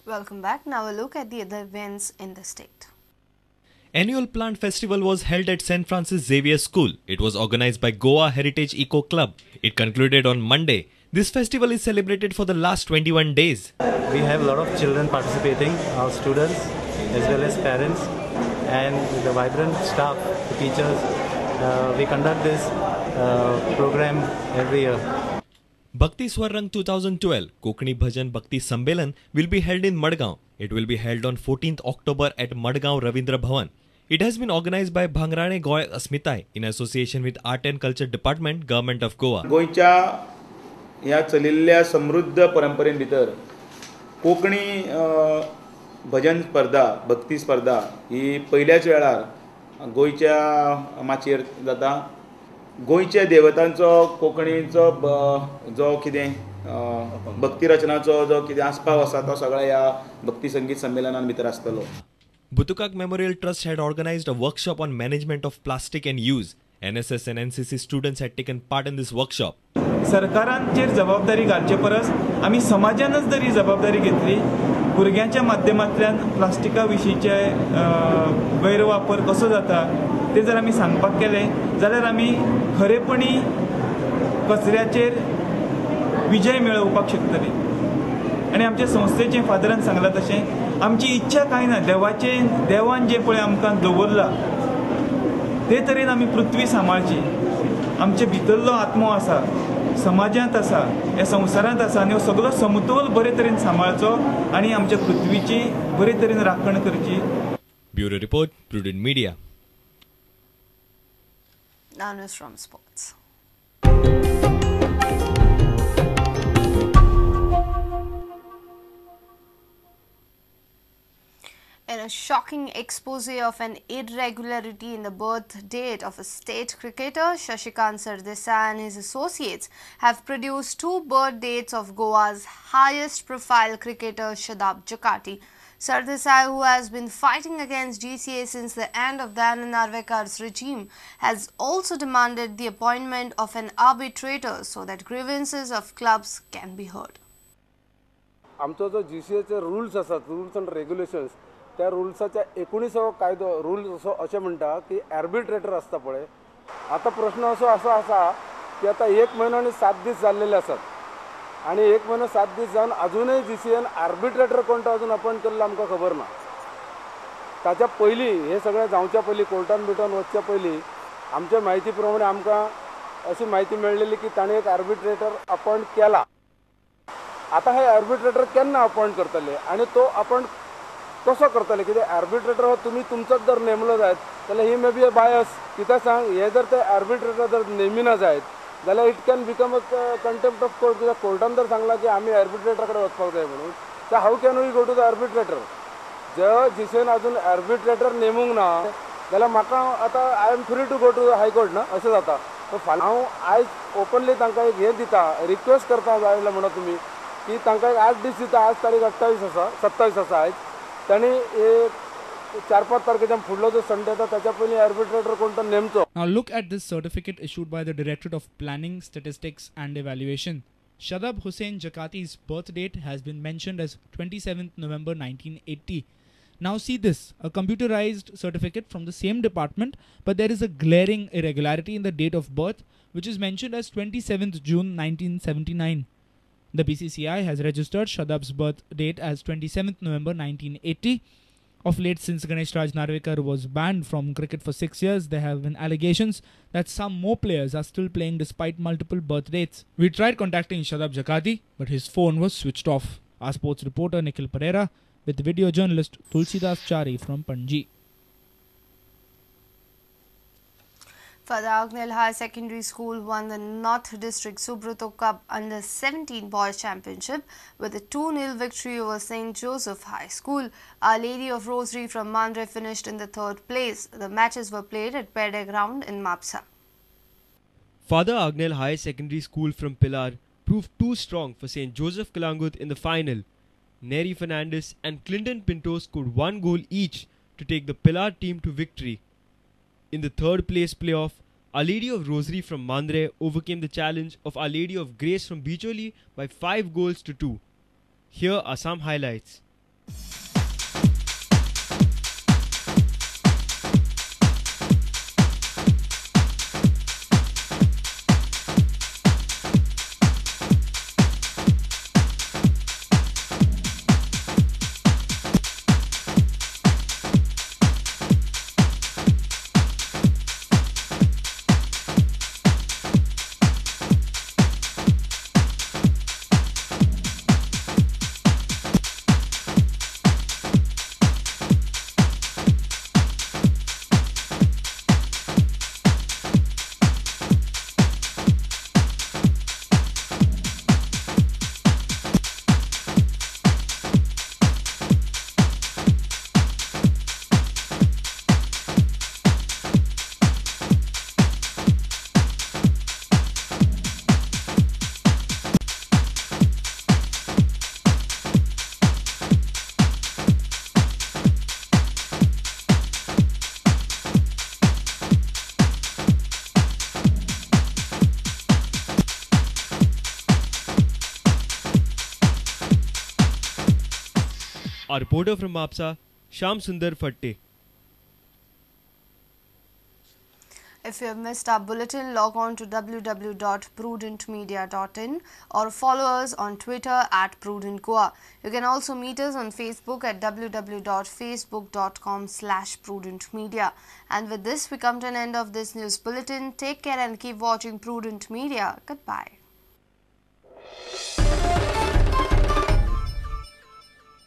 Welcome back. Now a look at the other events in the state. Annual Plant Festival was held at St. Francis Xavier School. It was organized by Goa Heritage Eco Club. It concluded on Monday. This festival is celebrated for the last 21 days. We have a lot of children participating, our students as well as parents, and the vibrant staff, the teachers. We conduct this program every year. Bhakti Swarang 2012 Kokani Bhajan Bhakti Sammelan will be held in Madgaon. It will be held on 14th October at Madgaon Ravindra Bhavan. It has been organized by Bhangrane Goy Asmitai in association with Art and Culture Department, Government of Goa. गोंयच्या ह्या चलिल्ल्या समृद्ध परंपरेन भितर कोंकणी भजन स्पर्धा, भक्ती स्पर्धा ही पयल्याच वेळार गोंयच्या माचयेर जाता. गोंयच्या देवतांचो कोंकणीचो जो कितें भक्ती रचनाचो जो कितें आस्पाव आसा तो सगळ्या ह्या भक्ती संगीत संमेलनान भितर आसतलो. Butukac Memorial Trust had organized a workshop on management of plastic and use. NSS and NCC students had taken part in this workshop. सरकारांचेर जबाबदारी घालचे परस आमी समाजानच जर ही जबाबदारी घेतली, भुरग्यांच्या माध्यमांतल्यान प्लास्टिका विशींचे गैरवापर कसो जाता ते जर आमी सांगपाक केले जाल्यार आमी खरेपणी कचऱ्याचेर विजय मेळोवपाक शकतली. आनी आमच्या संस्थेचें फादरान सांगलां तशें आमची इच्छा कांय ना, देवाचें देवान जें पळय आमकां दवरलां ते तरेन आमी पृथ्वी सांबाळची. आमचे भितरलो आत्मो आसा, समाजांत आसा, ह्या संवसारांत आसा आनी हो सगळो समतोल बरे तरेन सांबाळचो आनी आमच्या पृथ्वीची बरे तरेन राखण करची. Bureau report, Prudent Media. Now news from sports. In a shocking expose of an irregularity in the birth date of a state cricketer, Shashikant Sardesai and his associates have produced two birth dates of Goa's highest profile cricketer Shadab Jakati. Sardesai, who has been fighting against GCA since the end of Dayanand Narvekar's regime, has also demanded the appointment of an arbitrator so that grievances of clubs can be heard. आमचो जो GCAचे rules आसात, rules and regulations, त्या रुल्साच्या 19वो कायदो rule असो अशें म्हणटा की arbitrator आसता पळय. आतां प्रश्न असो असो आसा की आतां 1 म्हयनो आनी 7 दीस जाल्लेले आसात आनी 1 म्हयनो 7 दीस जावन अजूनय GCAन आर्बिट्रेटर कोण तो अजून अपॉयंट केल्लो आमकां खबर ना. ताच्या पयलीं हें सगळें जावच्या पयलीं, कोर्टान बिटान वचच्या पयलीं आमच्या म्हायती प्रमाणे आमकां अशी म्हायती मेळ्ळेली की ताणें एक आर्बिट्रेटर अपॉयंट केला. आतां हे आर्बिट्रेटर केन्ना अपॉयंट करतले आनी तो अपॉयंट कसो करतले? कित्याक आर्बिट्रेटर हो तुमी तुमचोच जर नेमलो जायत जाल्यार he may be a bias. कित्याक सांग, हे जर ते आर्बिट्रेटर जर नेमिना जायत जाल्यार it can become a contempt of court. कित्याक कोर्टान जर सांगलां की आमी आर्बिट्रेटरा कडेन वचपाक जाय म्हणून, तर how can we go to the arbitrator? जर जीसीएन अजून आर्बिट्रेटर नेमूंक ना जाल्यार म्हाका आतां I am free to go to the high court ना, अशें जाता. फाल्यां हांव आयज ओपनली तांकां एक हें दिता, रिक्वेस्ट करता जाय जाल्यार म्हणा तुमी की तांकां एक 8 दीस दिता. आज तारीख 28 आसा, 27 आसा आयज. तांणी एक 4-5 तारखेच्या फुडलो जो संडे येता ताच्या पयलीं आर्बिट्रेटर कोण तो नेमचो. Now look at this certificate issued by the Directorate of Planning, Statistics and Evaluation. Shadab Hussain Jakati's birth date has been mentioned as 27th November 1980. Now see this, a computerized certificate from the same department, but there is a glaring irregularity in the date of birth, which is mentioned as 27th June 1979. The BCCI has registered Shadab's birth date as 27th November 1980. Of late, since Ganesh Raj Narvekar was banned from cricket for 6 years, there have been allegations that some more players are still playing despite multiple birth dates. We tried contacting Shadab Jakati, but his phone was switched off. Our sports reporter Nikhil Pereira with video journalist Tulsidas Chari from Panji. Father Agnel High Secondary School won the North District Subroto Cup Under 17 Boys Championship with a 2-0 victory over St. Joseph High School. Our Lady of Rosary from Mandre finished in the third place. The matches were played at Pede Ground in Mapsa. Father Agnel High Secondary School from Pilar proved too strong for St. Joseph Kalangut in the final. Neri Fernandez and Clinton Pinto scored 1 goal each to take the Pilar team to victory. In the third place playoff, Our Lady of Rosary from Mandre overcame the challenge of Our Lady of Grace from Bicholi by 5-2. Here are some highlights. Our reporter from Mapsa, Sham Sundar Fatte. If you have missed our bulletin, log on to www.prudentmedia.in or follow us on Twitter at prudentgoa. You can also meet us on Facebook at www.facebook.com/prudentmedia. And with this, we come to an end of this news bulletin. Take care and keep watching Prudent Media. Goodbye.